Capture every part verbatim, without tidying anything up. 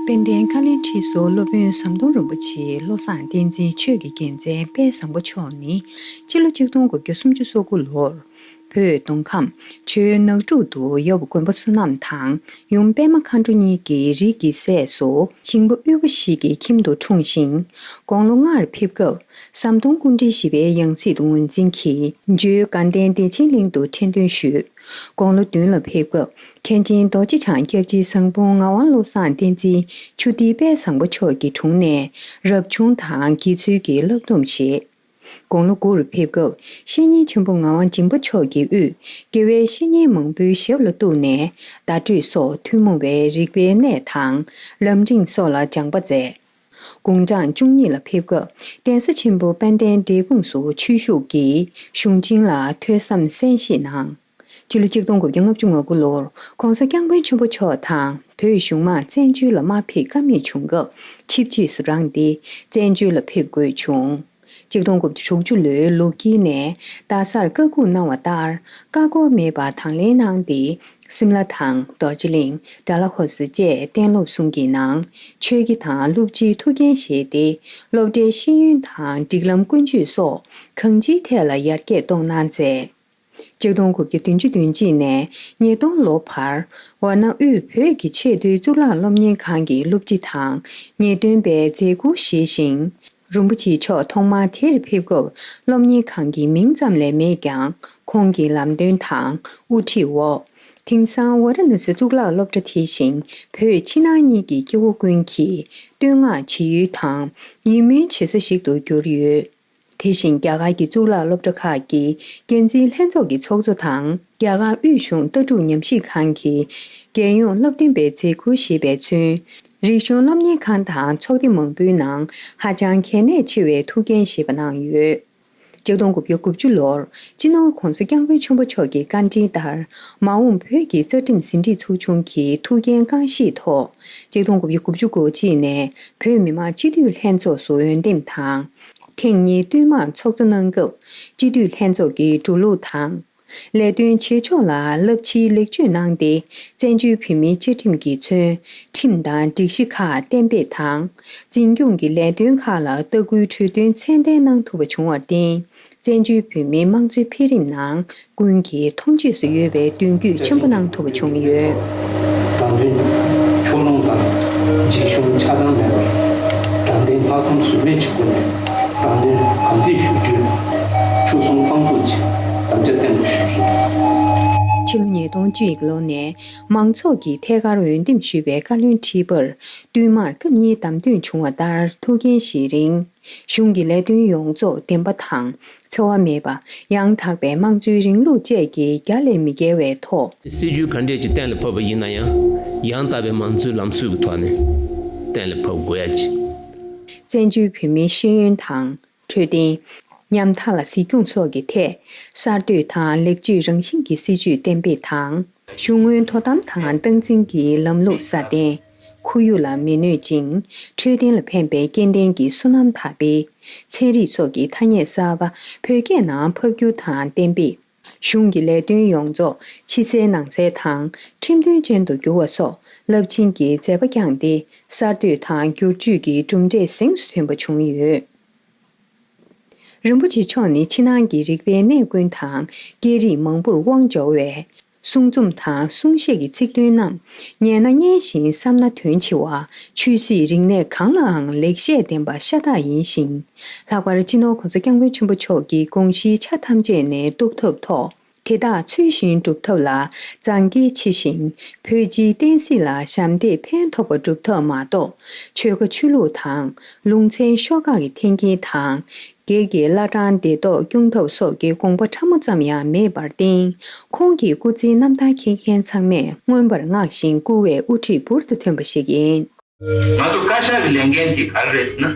དཔལ་ལྡན་བཀའ་བློན་ཁྲི་ཟུར་སློབ་དཔོན་ཟམ་གདོང་རིན་པོ་ཆེ་བློ་བཟང་བསྟན་འཛིན་ཆོས་ཀྱི་རྒྱལ་མཚན་དཔལ་བཟང་པོ་མཆོག་ནི་སྤྱི་ལོ་ཆིག་སྟོང་དགུ་བརྒྱ་སུམ་ཅུ་སོ་དགུ་ལོར་བོད་མདོ་ཁམས་ཆུ་བོ་ནགས་སྒྲུབ་ཏུ་ཡབ་མགོན་པོ་བསོད་ནམས་དང་ཡུམ་པད་མ་མཁའ་འགྲོ་གཉིས་ཀྱི་རིགས་ཀྱི་སྲས་སུ་ཞིང་པ་དབུལ་པོ་ཞིག་གི་ཁྱིམ་དུ་འཁྲུངས་ཤིང་། དགུང་ལོ་ལྔར་ཕེབས་སྐབས་ཟམ་གདོང་སྐུ་ཕྲེང་བཞི་པའི་ཡང་སྲིད་དུ་ངོས་འཛིན་གྱིས་འཇོལ་དགའ་ལྡན་བདེ་ཆེན་གླིང་དུ་ཁྲི་འདོན་ཞུས། དགུང་ལོ་བདུན་ལ་ཕེབས་སྐབས་མཁན་ཆེན་རྡོ་རྗེ་འཆང་སྐྱབས་རྗེ་ཟམ་གདོང་ངག་དབང་བློ་བཟང་བསྟན་འཛིན་ཆུ་ཐིགས་དཔལ་བཟང་པོ་མཆོག་གི་དྲུང་ནས་རབ་བྱུང་དང་དགེ་ཚུལ་གྱི་བསླབ་སྡོམ་བཞེས། དགུང་ལོ་དགུ་རུ་ཕེབས་སྐབས་བཤེས་གཉེན་ཆེན་པོ་ངག་དབང་སྦྱིན་པ་མཆོག་གི་དབུས་དགེ་བའི་བཤེས་གཉེན་མང་པོའི་ཞབས་ལ་གཏུགས་ནས་བརྡ་སྤྲོད་སོགས་ཐུན་མོང་བའི་རིག་པའི་གནས་དང་ལམ་རིམ་སོགས་ལ་སྦྱངས་པ་མཛད། དགུང་གྲངས་བཅུ་གཉིས་ལ་ཕེབས་སྐབས་གདན་ས་ཆེན་པོ་དཔལ་ལྡན་འབྲས་སྤུངས་སུ་ཆོས་ཞུགས་ཀྱིས་གཞུང་ཆེན་ལ་ཐོས་བསམ་གསན་བཞེས་གནང་། སྤྱི་ལོ་ཆིག་སྟོང་དགུ་བརྒྱ་ལྔ་བཅུ་ང་དགུ་ལོར་༧གོང་ས་༧སྐྱབས་མགོན་ཆེན་པོ་མཆོག་དང་བོད་གཞུང་མང་བཙན་བྱོལ་ལ་མ་ཕེབས་ཀ་མེད་བྱུང་སྐབས་ཆིབས་རྗེས་སུ་འབྲངས་ཏེ་བཙན་བྱོལ་ལ་ཕེབས་དགོས་བྱུང་། ཆིག་སྟོང་དགུ་བརྒྱ་དྲུག་ཅུ་ལོའི་ལོ་དཀྱིལ་ནས་རྡ་སར་བཀའ་འགུགས་གནང་བ་ལྟར་བཀའ་བསྒོ་མེད་པར་དང་ལེན་གནང་སྟེ། སིམ་ལ་དང་རྡོ་རྗེ་གླིང་། ཌལ་ཧོ་སི་བཅས་གཏན་སློབ་གསུམ་གྱི་ནང་ཆོས་དགེ་དང་སློབ་སྤྱིའི་ཐུགས་འགན་བཞེས་ཏེ། སློབ་གྲྭའི་ཤེས་ཡོན་དང་སྒྲིག་ལམ་ཀུན་སྤྱོད་སོགས་གང་ཅིའི་ཐད་ལ་ཡར་རྒྱས་གཏོང་གནང་མཛད། ཆིག་སྟོང་དགུ་བརྒྱ་བདུན་ཅུ་དོན་གཅིག་ནས་ཉིས་སྟོང་ལོ་བར་ཝཱ་ཎ་དབུས་བོད་ཀྱི་ཆེས་མཐོའི་གཙུག་ལག་སློབ་གཉེར་ཁང་གི་སློབ་སྤྱི་དང་ངེས་སྟོན་པའི་མཛད་ཁུར་བཞེས་ཤིང་། རིན་པོ་ཆེ་མཆོག་ཐོག་མར་དེར་ཕེབས་སྐབས་སློབ་གཉེར་ཁང་གི་མིང་ཙམ་ལས་མེད་ཀྱང་ཁོང་གི་ལམ་སྟོན་དང་དབུ་ཁྲིད་འོག་དེང་སང་ཝཱ་ར་ཎ་སི་གཙུག་ལག་སློབ་གྲྭ་དེ་བཞིན་བོད་ཕྱི་ནང་གཉིས་ཀྱི་སྐྱེ་བོ་ཀུན་གྱིས་བསྟོད་བསྔགས་བྱེད་ཡུལ་དང་ཡིད་སྨོན་བྱེད་ས་ཞིག་ཏུ་གྱུར་ཡོད། དེ་བཞིན་རྒྱ་གར་གྱི་གཙུག་ལག་སློབ་གྲྭ་ཁག་གི་འགན་འཛིན་ལྷན་ཚོགས་ཀྱི་ཚོགས་གཙོ་དང་རྒྱ་གར་དབུས་གཞུང་ལྟ་གྲུབ་ཉམས་ཞིབ་ཁང་གི་རྒྱལ་ཡོངས་སློབ་སྟོན་པའི་མཛད་ཁུར་བཞེས་པས་མཚོན། རིག་གཞུང་སློབ་གཉེར་ཁང་དང་ཚོགས་སྡེ་མང་པོའི་ནང་ཧ་ཅང་གལ་གནད་ཆེ་བའི་ཐུགས་འགན་བཞེས་པ་གནང་ཡོད། ཆིག་སྟོང་དགུ་བརྒྱ་དགུ་བཅུ་ལོར་སྤྱི་ནོར་༧གོང་ས་༧སྐྱབས་མགོན་ཆེན་པོ་མཆོག་གི་བཀའ་དྲིན་ལྟར་མ་འོངས་བོད་ཀྱི་རྩ་ཁྲིམས་ཟིན་བྲིས་ཚོགས་ཆུང་གི་ཐུགས་འགན་རྐང་བཞེས་ཐོག་ཆིག་སྟོང་དགུ་བརྒྱ་དགུ་བཅུ་གོ་གཅིག་ནས་བོད་མི་མང་སྤྱི་འཐུས་ལྷན་ཚོགས་སུ་འོས་འདེམས་དང་། ཐེངས་གཉིས་བསྟུད་མར་ཚོགས་གཙོ་གནང་སྐབས་སྤྱི་འཐུས་ལྷན་ཚོགས་ཀྱི་འགྲོ་ལུགས་དང་། ལས་དོན་བྱེད་ཕྱོགས་ལ་རླབས་ཆེའི་ལེགས་བཅོས་གནང་སྟེ་བཙན་བྱོལ་བོད་མིའི་བཅའ་ཁྲིམས་ཀྱིས་མཚོན་ཁྲིམས་དང་སྒྲིག་གཞི་ཁག་གཏན་འབེབས་དང་། འཛིན་སྐྱོང་གི་ལས་དོན་ཁག་ལ་ལྟ་སྐུལ་གྲོས་དོན་ཚད་ལྡན་གནང་ཐུབ་པ་བྱུང་བར་བརྟེན། བཙན་བྱོལ་བོད་མིའི་དམངས་གཙོའི་འཕེལ་རིམ་ནང་ཀུན་གྱིས་མཐོང་ཆོས་སུ་ཡོད་པའི་མདུན་སྐྱོད་ཆེན་པོ་གནང་ཐུབ་པ་བྱུང་ཡོད། རང་དོན་ཕྱོགས་ལྷུང་དང་འཇིགས་ཞུམ་ཆགས་སྡང་མེད་པར་དྲང་བདེན་ལྷག་བསམ་ཟོལ་མེད་ཀྱི་སྒོ་ནས་རང་དོན་གང་ཐད་ཞུ་རྒྱུའི་ཆོད་སེམས་དཔང་བཙུགས་ཀྱིས་དམ་བཅའ་བརྟན་པོ་ཞུས་ཡོད། ཕྱི་ལོ་ཉིས་སྟོང་གཅིག་ལོ་ནས་མང་ཚོགས་ཀྱིས་ཐད་ཀར་འོས་འདེམས་ཞུས་པའི་བཀའ་བློན་ཁྲི་པར་བསྟུད་མར་སྐབས་གཉིས་བདམས་ཐོན་བྱུང་བ་ལྟར་ཐུགས་འགན་བཞེས་རིང་། གཞུང་གི་ལས་དོན་ཡོངས་རྫོགས་བདེན་པ་དང་འཚེ་བ་མེད་པ། ཡང་དག་པའི་དམངས་གཙོའི་རིང་ལུགས་བཅས་ཀྱི་རྒྱ་ལས་མི་བརྒལ་བའི་ཐོག་སྲིད་ཇུས་ག་འདྲས་ཀྱིས་གཏན་ལ་ཕབ་པ་ཡིན་ན་ཡང་། ཡང་དག་པའི་དམངས་གཙོའི་ལམ་སྲོལ་གྱི་ཐོག་ནས་གཏན་ལ་ཕབ་དགོས་ཡ་ཅིག་བཙན་བྱོལ་བོད་མིའི་ཤེས་ཡོན་དང་འཕྲོད་བསྟེན། ཉམ་ཐག་ལ་གཟིགས་སྐྱོང་སོགས་ཀྱི་ཐད་གསར་གཏོད་དང་ལེགས་བཅོས་རང་བཞིན་གྱི་སྲིད་ཇུས་གཏན་འབེབས་དང་། གཞུང་དངུལ་དོ་དམ་དང་སྟངས་འཛིན་གྱི་ལམ་ལུགས་སྲ་བརྟན། ཁོར་ཡུག་ལ་མི་གནོད་ཅིང་འཕྲོད་བསྟེན་ལ་ཕན་པའི་སྐྱེ་ལྡན་གྱི་སོ་ནམ་དར་སྤེལ། ཚན་རིག་སོགས་ཀྱི་ཐ་སྙད་གསར་པ་བོད་སྐད་ནང་ཕབ་སྒྱུར་དང་གཏན་འབེབས། གཞུང་གི་ལས་དོན་ཡོངས་རྫོགས་ཕྱི་གསལ་ནང་གསལ་དང་ཁྲིམས་མཐུན་ཅན་དུ་འགྱུར་བ་སོགས་རླབས་ཆེན་གྱི་མཛད་པ་བསྐྱངས་ཏེ་གསར་གཏོད་དང་བསྒྱུར་བཅོས་ཀྱི་གྲུབ་འབྲས་གཟེངས་སུ་ཐོན་པ་བྱུང་ཡོད། རིན་པོ་ཆེ་མཆོག་ནི་ཕྱི་ནང་གི་རིག་པའི་གནས་ཀུན་དང་སྐད་རིགས་མང་པོར་དབང་འབྱོར་བས། གསུང་རྩོམ་དང་གསུང་བཤད་ཀྱི་ཚིག་དོན་རྣམས་ཉན་ན་སྙན་ཞིང་བསམ་ན་དོན་ཆེ་བ། ཆོས་སྲིད་རིག་གནས་གང་ལའང་ལེགས་བཤད་ལྡན་པ་ཤ་སྟག་ཡིན་ཞིང་། ལྷག་པར་སྤྱི་ནོར་༧གོང་ས་༧སྐྱབས་མགོན་ཆེན་པོ་མཆོག་གི་དགོངས་གཞིའི་ཆ་ཐམས་ཅད་ནས་རྟོགས་ཐབས་ཐོག་དེ་དག་ཚུལ་བཞིན་སྒྲུབ་ཐབས་ལ་མཛངས་དཀྱེལ་ཆེ་ཞིང་། བོད་སྤྱིའི་བསྟན་སྲིད་ལ་ཞབས་འདེགས་ཕན་ཐོགས་པ་སྒྲུབ་ཐབས་མ་གཏོགས། ཆོལ་ཁ་ཆོས་ལུགས་དང་ལུང་ཚན་ཤོག་ཁག་གི་འཐེན་འཁྱེར་དང་། སྒེར་གྱི་བླ་བྲང་བདེ་ཐོག་སྐྱོང་ཐབས་སོགས་ཀྱི་དགོངས་པ་ཕྲ་མོ་ཙམ་ཡང་མེད་པར་བརྟེན། ཁོང་གི་སྐུ་ཚེའི་རྣམ་ཐར་མཁྱེན་མཁན་ཚང་མས་མངོན་པར་བསྔགས་ཤིང་བཀུར་བའི་དབུ་ཁྲིད་འབུར་དུ་ཐོན་པ་ཞིག་ཡིན། ང་ཚོ་བཀའ་ཤག་གི་ལས་འགན་དེ་ག་རེ་རེད་ཟེར་ན།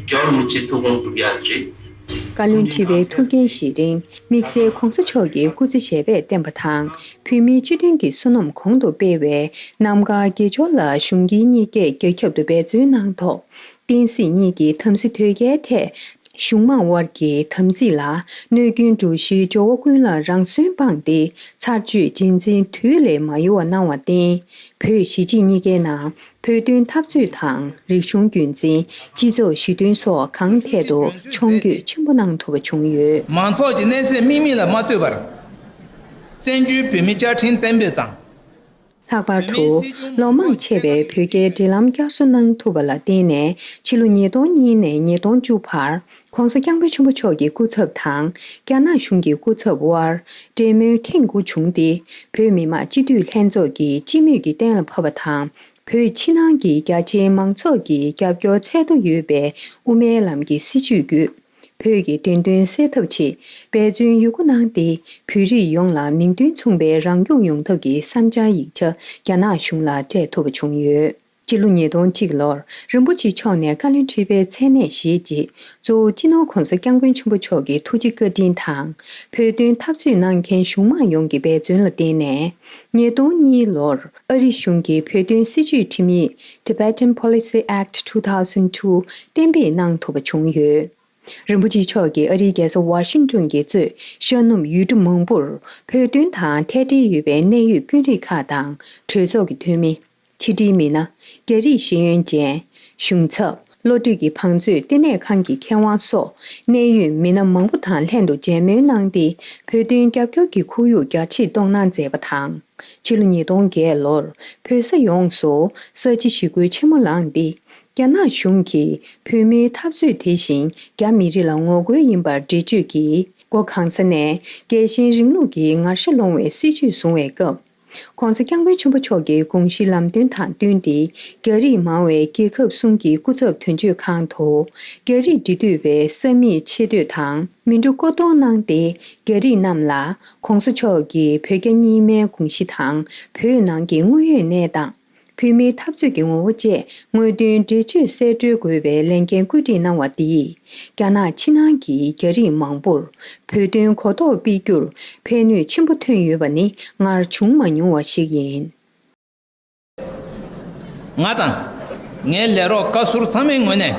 རྒྱལ་བ་རིན་པོ་ཆེའི་ཐུགས་དགོངས་སྒྲུབ་ཡག་རེད། བཀའ་བློན་ཁྲི་པའི་ཐུགས་འགན་བཞེས་རིང་དམིགས་བསལ་༧གོང་ས་མཆོག་གི་སྐུ་ཚེ་ཞབས་པད་བརྟན་པ་དང་། བོད་མིའི་སྤྱི་མཐུན་གྱི་བསོད་ནམས་གོང་དུ་སྤེལ་བའི་རྣམ་དཀར་དགེ་སྦྱོར་ལ་གཞུང་སྒེར་གཉིས་ཀས་རྒྱ་ཁྱབ་ཏུ་འབད་བརྩོན་གནང་ཐོག་བསྟན་སྲིད་གཉིས་ཀྱི་དམ་སྲི་དོལ་རྒྱལ་ཐད་ གཞུང་མང་དབར་གྱི་དམ་ཚིག་ལ་གནོད་སྐྱོན་འགྲོ་གཞིའི་སྦྱོར་བ་ཀུན་ལ་རང་སོན་སྤངས་ཏེ་ཚར་གཅོད་རྗེས་འཛིན་དུས་ལས་མ་ཡོལ་བ་གནང་བར་བརྟེན། བོད་གཞིས་བྱེས་གཉིས་ཀའི་ནང་བོད་དོན་འཐབ་རྩོད་དང་། རིག་གཞུང་རྒྱུན་འཛིན། སྤྱི་ཚོགས་ཞི་མཐུན་སོགས་གང་ཐད་དུ་མཆོང་སྐྱོད་ཆེན་པོ་གནང་ཐུབ་པ་བྱུང་ཡོད། མང་ཚོགས་ཀྱི་གནས་ཚད་དམིགས་མེད་ལ་མ་ལྟོས་པར། བཙན་བྱོལ་བོད་མིའི་བཅའ་ཁྲིམས་གཏན་འབེབས་དང་། ལྷག་པར་དུ། ལོ་མང་ཆེ་བའི་བོད་རྒྱའི་འབྲེལ་ལམ་བསྐྱར་གསོ་གནང་ཐུབ་པ་ལ་བརྟེན་ནས། ཕྱི་ལོ་ཉིས་སྟོང་གཉིས་ནས་ཉིས་སྟོང་བཅུ་བར། ྋགོང་ས་ྋསྐྱབས་མགོན་ཆེན་པོ་མཆོག་གི་སྐུ་ཚབ་དང་། རྒྱ་ནག་གཞུང་གི་སྐུ་ཚབ་དབར། འབྲེལ་མོལ་ཐེངས་དགུ་བྱུང་སྟེ། བོད་མི་མང་སྤྱི་འཐུས་ལྷན་ཚོགས་ཀྱིས་སྤྱི་མོས་ཀྱིས་གཏན་ལ་ཕབ་པ་དང་། བོད་ཕྱི་ནང་གི་རྒྱ་ཆེའི་མང་ཚོགས་ཀྱི་རྒྱབ་སྐྱོར་ཚད་མཐོ་ཡོད་པའི་དབུ་མའི་ལམ་གྱི་སྲིད་བྱུས་བརྒྱུད། བོད་ཀྱི་བདེན་དོན་གསལ་ཐབས་ཆེད་འབད་བརྩོན་ཡོད་རྒུ་གནང་སྟེ། བོད་རིགས་ཡོངས་ལ་མིང་དོན་མཚུངས་པའི་རང་སྐྱོང་ཡོང་ཐབས་ཀྱི་བསམ་འཆར་ཡིག་ཆ་རྒྱ་ནག་གཞུང་ལ་སྤྲད་ཐུབ་པ་བྱུང་ཡོད། སྤྱི་ལོ་ཉིས་སྟོང་གཅིག་ལོར་རིན་པོ་ཆེ་མཆོག་ནས་བཀའ་བློན་ཁྲི་པའི་མཚན་གནས་བཞེས་རྗེས། གཙོ་བོ་སྤྱི་ནོར་༧གོང་ས་༧སྐྱབས་མགོན་ཆེན་པོ་མཆོག་གི་ཐུགས་རྗེ་བཀའ་དྲིན་དང་། བོད་དོན་འཐབ་རྩོད་གནང་མཁན་གཞུང་མང་ཡོངས་ཀྱི་འབད་བརྩོན་ལ་བརྟེན་ནས། ཉིས་སྟོང་གཉིས་ལོར་ཨ་རི་གཞུང་གི་བོད་དོན་སྲིད་བྱུས་ཁྲིམས་ཡིག Tibetan Policy Act two thousand two གཏན་འབེབས་གནང་ཐུབ་པ་བྱུང་ཡོད། རིན་པོ་ཆེ་མཆོག་གིས་ཨ་རིའི་རྒྱལ་ས་ཝ་ཤིང་ཏོན་གྱིས་གཙོས་ཤར་ནུབ་ཡུལ་གྲུ་མང་པོར་བོད་དོན་དང་ཐད་འབྲེལ་ཡོད་པའི་གནད་ཡོད་དཔོན་རིགས་ཁག་དང་གྲོས་ཚོགས་ཀྱི་འཐུས་མི། ཕྱི་དྲིལ་མི་སྣ། རྒྱ་རིགས་ཤེས་ཡོན་ཅན། གཞུང་ཚབ། བློ་གྲོས་ཀྱི་བང་མཛོད་ལྟེ་གནས་ཁང་གི་མཁས་དབང་སོགས་གནད་ཡོད་མི་སྣ་མང་པོ་དང་ལྷན་དུ་མཇལ་མོལ་གནང་སྟེ། བོད་དོན་རྒྱབ་སྐྱོར་གྱི་ཁོར་ཡུག་རྒྱ་ཆེར་གཏོང་གནང་མཛད་པ་དང་། ཕྱི་ལོ་ཉིས་སྟོང་བརྒྱད་ལོར་བོད་ས་ཡོངས་སུ་ས་བྱི་ཞི་རྒོལ་ཆེན་མོ་ལངས་ཏེ། རྒྱ་ནག་གཞུང་གིས་བོད་མིའི་འཐབ་རྩོད་དེ་བཞིན་རྒྱ་མི་རིགས་ལ་ངོ་རྒོལ་ཡིན་པར་འགྲེལ་བརྗོད་ཀྱིས། སྒོ་གང་ས་ནས་རྒྱལ་ཞེན་རིང་ལུགས་ཀྱི་ངར་ཤ་སློང་བའི་སྲིད་བྱུས་བཟུང་བའི་སྐབས། ྋགོང་ས་ྋསྐྱབས་མགོན་ཆེན་པོ་མཆོག་གི་དགོངས་གཞི་ལམ་སྟོན་དང་བསྟུན་ཏེ། རྒྱ་རིགས་མང་བའི་རྒྱལ་ཁབ་གསུམ་གྱི་སྐུ་ཚབ་དོན་གཅོད་ཁང་དུ། རྒྱ་རིགས་འབྲེལ་མཐུད་པའི་ས་མིག་ཆེ་བསྟོད་དང་། མི་འགྲོ་སྐུ་གཏོང་གནང་སྟེ། རྒྱ་རིགས་རྣམས་ལ་ྋགོང་ས་མཆོག་གིས་བོད་རྒྱ་གཉིས་སྨན་དགོངས་གཞི་དང་། བོད་ནང་གི་དངོས་ཡོད་གནས་སྟངས། བོད་མིའི་འཐབ་རྩོད་ཀྱི་ངོ་བོ་བཅས་དངོས་བདེན་འགྲེལ་བརྗོད་གསལ་བཀྲོལ་དགོས་པའི་ལས་འགན་བཀོད་སྒྲིག་གནང་བ་འདིས། རྒྱ་ནག་ཕྱི་ནང་གི་རྒྱ་རིགས་མང་པོར་བོད་དོན་གོ་རྟོགས་སྤེལ་རྒྱུར་ཕན་ནུས་ཆེན་པོ་ཐོན་ཡོད་པ་ནི་སྔར་བྱུང་མ་མྱོང་བ་ཞིག་ཡིན། ང་དང་། ངའི་ལས་རོགས་བཀའ་ཟུར་ཚང་མའི་ངོས་ནས།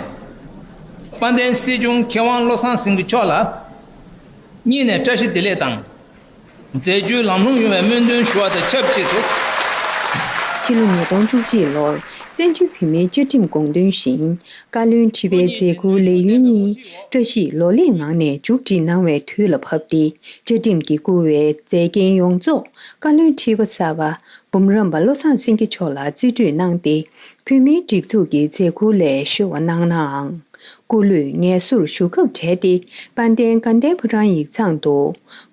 དཔལ་ལྡན་སྲིད་སྐྱོང་མཁས་དབང་བློ་བཟང་སེང་གེ་མཆོག་ལ། སྙིང་ནས་བཀྲ་ཤིས་བདེ་ལེགས་དང་། མཛད་རྗེས་ལམ་ལྷོང་ཡོང་བའི་སྨོན་འདུན་ཞུ་བ་དང་ཆབས་ཅིག་ཏུ། ཕྱི་ལོ་ཉིས་སྟོང་བཅུ་གཅིག་ལོར་བཙན་བྱོལ་བོད་མིའི་བཅའ་ཁྲིམས་དགོངས་དོན་བཞིན། བཀའ་བློན་ཁྲི་པའི་མཛད་ཁུར་ལས་ཡུན་གཉིས་བཀྲ་ཤིས་ལོ་ལེགས་ངང་ནས་མཇུག་སྒྲིལ་གནང་བའི་དུས་ལ་བབ་སྟེ། བཅའ་ཁྲིམས་ཀྱིས་བསྐུར་བའི་མཛད་འགན་ཡོངས་རྫོགས་བཀའ་བློན་ཁྲི་པ་གསར་པ་འབུམ་རམས་པ་བློ་བཟང་སེང་གེ་མཆོག་ལ་རྩིས་སྤྲོད་གནང་སྟེ། བོད་མིའི་སྒྲིག་འཛུགས་ཀྱི་མཛད་ཁུར་ལས་གཞོལ་བ་གནང་ནའང་། སྐུ་ལུས་ངལ་གསོར་ཞུགས་སྐབས་བྲལ་ཏེ། དཔལ་ལྡན་དགའ་ལྡན་ཕོ་བྲང་ཡིག་ཚང་དུ།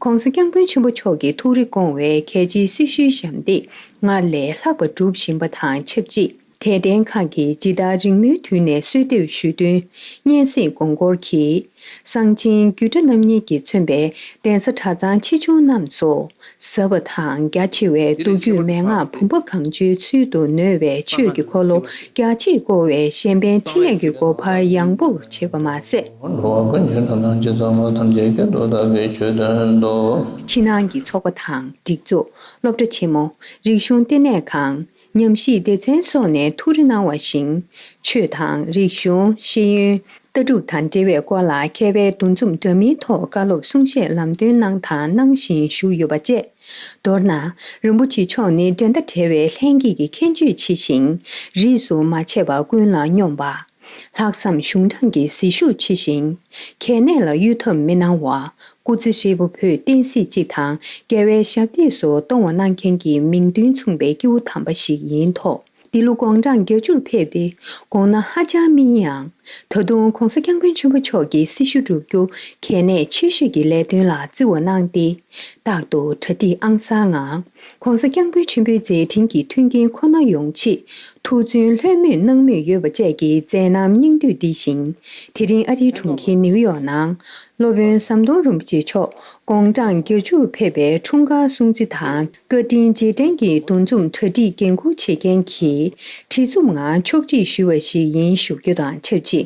ྋགོང་ས་ྋསྐྱབས་མགོན་ཆེན་པོ་མཆོག་གི་ཐུགས་རེ་སྐོང་བའི་གལ་ཆེའི་སྲི་ཞུའི་ཞབས་འདེགས་སྔར་ལས་ལྷག་པ་སྒྲུབ་བཞིན་པ་དང་ཆབས་ཅིག་དད་ལྡན་ཁག་གིས་ཇི་ལྟར་རིང་མོའི་དུས་ནས་གསོལ་འདེབས་ཞུས་དོན་སྙན་སེང་དགོངས་སྐོར་གྱིས། གསང་ཆེན་རྒྱུད་གྲྭ་རྣམ་གཉིས་ཀྱིས་མཚོན་པའི་གདན་ས་གྲྭ་ཚང་ཆེ་ཆུང་རྣམས་སུ། ཟབ་པ་དང་རྒྱ་ཆེ་བའི་མདོ་རྒྱུད་མན་ངག་བུམ་པ་གང་བྱོའི་ཚུལ་དུ་ནོས་པའི་ཆོས་ཀྱི་འཁོར་ལོ་རྒྱ་ཆེར་བསྐོར་བའི་གཞན་ཕན་འཕྲིན་ལས་ཀྱི་སྒོ་འཕར་ཡངས་པོར་ཕྱེས་པ་མ་ཟད། ཕྱི་ནང་གི་ཚོགས་པ་དང་སྒྲིག་འཛུགས། སློབ་གྲྭ་ཆེན་མོ། རིག་གཞུང་ལྟེ་གནས་ཁང་། ཉམས་ཞིབ་སྡེ་ཚན་སོགས་ནས་ཐུགས་རེ་གནང་བ་བཞིན། ཆོས་དང་རིག་གཞུང་། ཤེས་ཡོན། ལྟ་གྲུབ་དང་འབྲེལ་བའི་སྐོར་ལ་མཁས་པའི་འདུ་འཛོམས་འདྲ་མིན་ཐོག་བཀའ་སློབ་གསུང་བཤད་ལམ་སྟོན་གནང་དང་གནང་བཞིན་བཞུགས་ཡོད་པ་བཅས། མདོར་ན། རིན་པོ་ཆེ་མཆོག་ནི་འགྲན་ཟླ་བྲལ་བའི་ལྷན་སྐྱེས་ཀྱི་ཁྱད་ཆོས་ཆེ་ཞིང་། རིས་སུ་མ་ཆད་པར་ཀུན་ལ་སྙོམས་པ། ལྷག་བསམ་གཞུང་དྲང་གི་ཟིལ་ཤུགས་ཆེ་ཞིང་། གལ་གནད་ལ་གཡོལ་ཐབས་མི་གནང་བ། སྐུ་ཚེ་ཧྲིལ་པོ་བོད་བསྟན་སྲིད་སྤྱི་དང་རྒྱལ་བའི་ཞབས་འདེགས་སུ་གཏོང་བ་གནང་མཁན་གྱི་མིང་དོན་མཚུངས་པའི་སྐྱེས་བུ་དམ་པ་ཞིག་ཡིན་ཐོག་འདི་ལོ་དགུང་གྲངས་བརྒྱད་ཅུར་ཕེབས་ཏེ། དགོངས་ན་ཧ་ཅང་སྨིན་ཡང་། ད་དུང་ྋགོང་ས་ྋསྐྱབས་མགོན་ཆེན་པོ་མཆོག་གི་སྲི་ཞུ་བསྒྲུབ་རྒྱུ་གལ་གནད་ཆེ་ཤོས་ཀྱི་ལས་དོན་ལ་བརྩི་བ་གནང་སྟེ། རྟག་ཏུ་གྲ་སྒྲིག་ཨང་གསར་ངང་། ྋགོང་ས་ྋསྐྱབས་མགོན་ཆེན་པོའི་མཛད་འཕྲིན་གྱི་མཐུན་རྐྱེན་ཁོ་ན་ཡོང་ཆེད། ཐུགས་བརྩོན་ལྷོད་མེད་གནང་མུས་ཡོད་པ་བཅས་ཀྱི་མཛད་རྣམ་སྙིང་བསྡུས་འདི་བཞིན། དེ་རིང་ཨ་རིའི་གྲོང་ཁྱེར་ནིའུ་ཡོག་ནང་། སློབ་དཔོན་ཟམ་གདོང་རིན་པོ་ཆེ་མཆོག་དགུང་གྲངས་བརྒྱད་ཅུར་ཕེབས་པའི་འཁྲུངས་སྐར་སྲུང་བརྩི་དང་བཀའ་དྲིན་རྗེས་དྲན་གྱི་འདུ་འཛོམས་གྲ་སྒྲིག་འགན་འཁུར་བྱེད་མཁན་གྱི་ཁྲི་འཛོམས་ངང་ཕྱོགས་སྒྲིག་ཞུས་པ་ཞིག་ཡིན་ཞུ་རྒྱུ་དང་ཆབས་ཅིག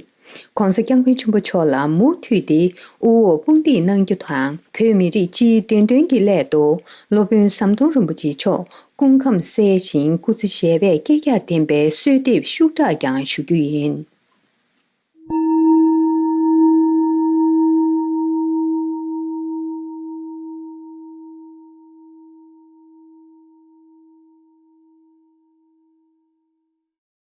ྋགོང་ས་ྋསྐྱབས་མགོན་ཆེན་པོ་མཆོག་ལ་མུ་མཐུད་དེ་དབུ་འོག་དཔུང་འདེགས་གནང་རྒྱུ་དང་། བོད་མི་རིགས་སྤྱིའི་བདེན་དོན་གྱི་སླད་དུ་སློབ་དཔོན་ཟམ་གདོང་རིན་པོ་ཆེ་མཆོག་སྐུ་ཁམས་གསལ་ཞིང་སྐུ་ཚེ་ཞབས་པད་བསྐལ་བརྒྱར་བརྟན་པའི་གསོལ་འདེབས་ཤུགས་དྲག་ཀྱང་ཞུ་རྒྱུ་ཡིན།